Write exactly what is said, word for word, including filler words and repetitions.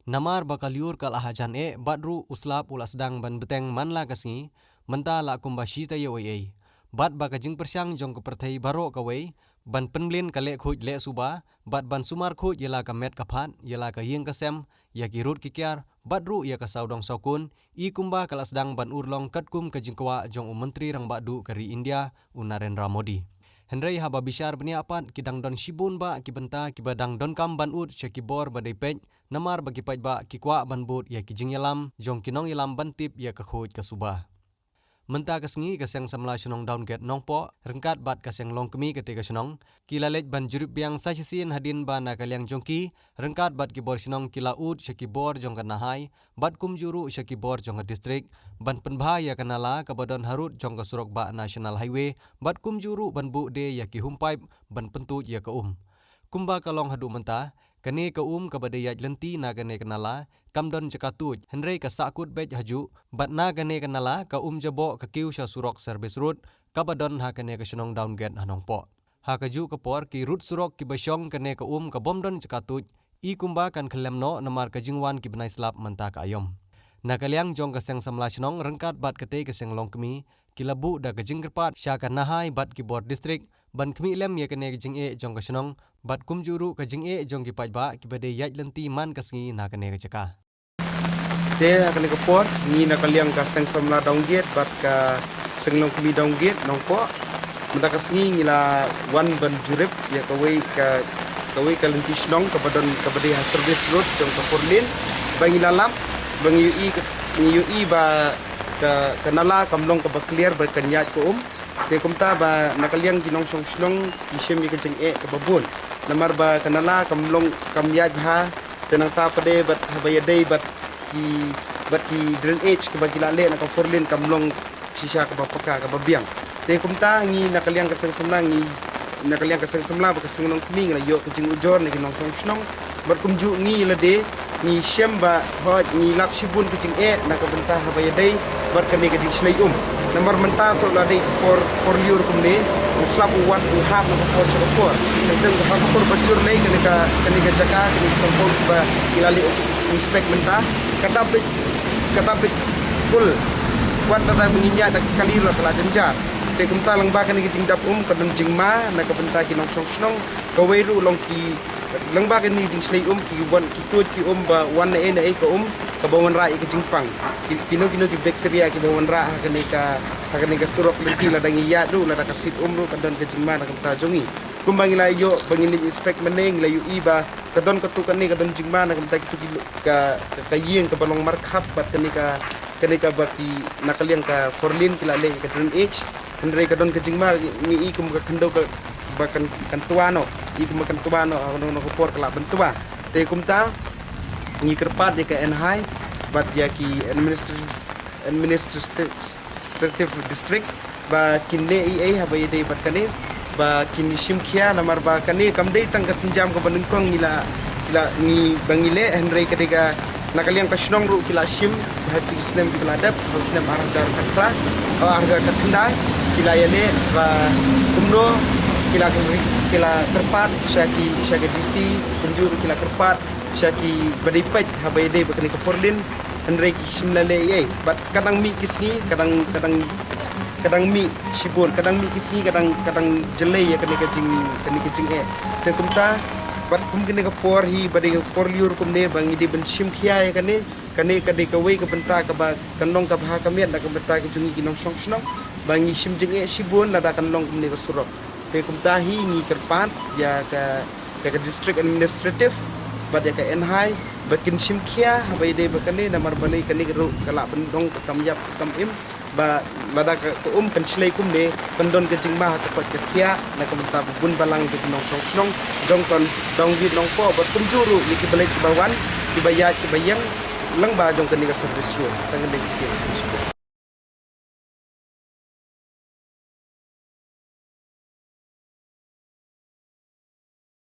Namar ba ka lyiur ka la hajan eh bad ruh u slap u la sdang ban bteng man la ka sngi, mynta la kumba shi taïew ei ei. Bad ba ka jingpyrshang jong ka pyrthei baroh kawei ban pynmlien ka leh khuid leh suba, bad ban sumar khuid ïa la ka met ka phad, ïa la ka ïing ka sem, ïa ki rud ki kiar, bad ruh ïa ka sawdong sawkun, i kumba ka la sdang ban urlong katkum ka jingkwah jong u Myntri Rangbah Duh ka ri India, u Narendra Modi. Hynrei haba bishar bniah pat, ki dang don shibun bah ki bynta kiba dang donkam ban ud sha ki bor ba dei peit, namar ba ki paidbah ki kwah ban bud ïa ki jingïalam jong ki nongïalam ban tip ïa ka khuid ka suba. Mynta ka sngi, ka Seng Samla Shnong Downgate Nongpoh ryngkat bad ka Seng Longkmie katei ka shnong ki la leit ban jurip biang sa shisien hadien ba na ka liang jong ki ryngkat bad ki bor shnong ki la ud sha ki bor jong ka Nahai bad kumjuh ruh sha ki bor jong ka district ban pynbha ïa ka nala kaba don harud jong ka surok bah National Highway bad kumjuh ruh ban buh de ïa ki humpipe ban pyntuid ïa ka um. Kumba ka long haduh mynta, kane ka um kaba dei ïaid lynti na kane ka nala kam don jaka tuid, hynrei ka sahkut beit hajuh, bad na kane ka nala ka um jaboh ka kiew sha surok service road kaba don ha kane ka shnong Downgate ha Nongpoh. Ha kajuh ka por, ki rud surok kiba shong kane ka um ka bym don jaka tuid, i kumba kan khyllem noh namar ka jingwan ki bnai slap mynta ka aïom. Na ka liang jong ka Seng Samla Shnong ryngkat bad katei ka Seng Longkmie ki la buh da ka jingkyrpad sha ka Nahai bad ki bor district ban khmih lem ïa kane ka jingeh jong ka shnong bad kumjuh ruh ka jingeh jong ki paidbah kiba dei ïaid lynti man ka sngi na kane ka jaka. Te ha kane ka por, ngi na ka liang ka Seng Samla Downgate bad ka Seng Longkmie Downgate Nongpoh, mynta ka sngi ngi la wan ban jurip ïa kawei ka, kawei ka lynti shnong kaba don, kaba dei ha service road jong ka four lane, ba ngi la lap, ba ngi ïohi, ngi ïohi ba ka, ka nala kam long kaba clear bad kan ïaid ka um. Te kumta ba na ka liang ki nongshong shnong ki shim ïa ka jingeh kaba bun, namar ba ka nala kam long, kam ïaid bha. Te nangta pat de bad haba ïadei bad ki, bad ki drainage kaba ki la leh na ka four lane kam long shisha kaba paka kaba biang. Te kumta ngi na ka liang ka Seng Samla, ngi na ka liang ka Seng Samla bad ka Seng Longkmie ngi la ïoh ka jingujor na ki nongshong shnong. Bad kumjuh ngi lade ngi shem ba hooid ngi lap shibun ka jingeh na ka bynta haba ïadei bad kane ka jingshlei um. Namar mynta shuh la dei ka por, por lyiur kumne, u slap u wan u hap na ka por sha ka por. Tang tang ha ka por ba jur lei kane ka, kane ka jaka, kane ka compound ba ngi la leh ins-, inspect mynta, ka dap beit, ka dap beit kul. Wat lada ngi ñiah da ka kali ruh ka la jynjar. Te kumta lyngba kane ka jingdap um ka don jingma na ka bynta ki nongshong shnong. Kawei ruh long ki, lyngba kane ka jingshlei um ki wan ki tuid ki um ba wan na ei na ei ka um kaba wanrah ïa ka jingpang. Ki, kino kino ki bacteria kiba wanrah ha kane ka, ha kane ka surok lynti, lada ngi ïaid ruh, lada ka sit um ruh ka don ka jingma na ka bynta jong ngi. Kumba ngi la ïoh, ba ngi leit inspect mynne ngi la ïohi ba ka don katto katne ka don jingma na ka bynta kito ki, ka, ka, ka ïing kaba long markhap bad kane ka, kane kaba ki na ka liang ka four lane ki la leh ka drainage. Hynrei ka don ka jingma, ngi i kum ka khyndew ka, ba kan, kan twa noh, i kum ba kan twa noh, ha kano kano ka por ka lah ban twa. Te kumta ngi kyrpad ïa ka N H I bad ïa ki administrative, administrative district ba kin leh ei ei haba ïadei bad kane, ba kin shim khia, namar ba kane kam dei tang ka sienjam kaba nyngkong ngi la, la ngi, ba ngi leh, hynrei ka dei ka na ka liang ka shnong ruh ki la shim ha ki snem kiba la dep, ha u snem ar hajar khatphra, oh, ar hajar khatkhyndai, ki la ïaleh ba kumno ki la, ki la kyrpad sha ki, sha ki D C, kumjuh ruh ki la kyrpad sha ki ba dei peit haba ïadei bad kane ka four lane, hynrei ki shim la leh ei ei. Bad ka dang mih ki sngi, ka dang, ka dang, ka dang mih shibun, ka dang mih ki sngi, ka dang, ka dang jlei ïa kane ka jing, kane ka jingeh. Te kumta bad kum kane ka por hi ba dei ka por lyiur kumne ba ngi dei ban shim khia ïa kane, kane ka dei kawei ka bynta kaba kan long kaba ha ka miat na ka bynta ka jong ngi ki nongshong shnong ba ngi shim jingeh shibun lada kan long kumne ka surok. Te kumta hi ngi kyrpad ïa ka, ïa ka district administrative bad ïa ka N H I ba kin shim khia haba ïadei bad kane, namar balei kane ka ruh ka lah ban long ka kam ïap ka kam im. Ba lada ka, ka um kan shlei kumne, kan don ka jingma ha ka koit ka khiah na ka bynta ba bun balang ki nongshong shnong jong ka Dong Wit Nongpoh bad kumjuh ruh ïa ki ba leit ki ba wan, ki ba ïaid ki ba ïeng lyngba jong kane ka service road. Tang kane ka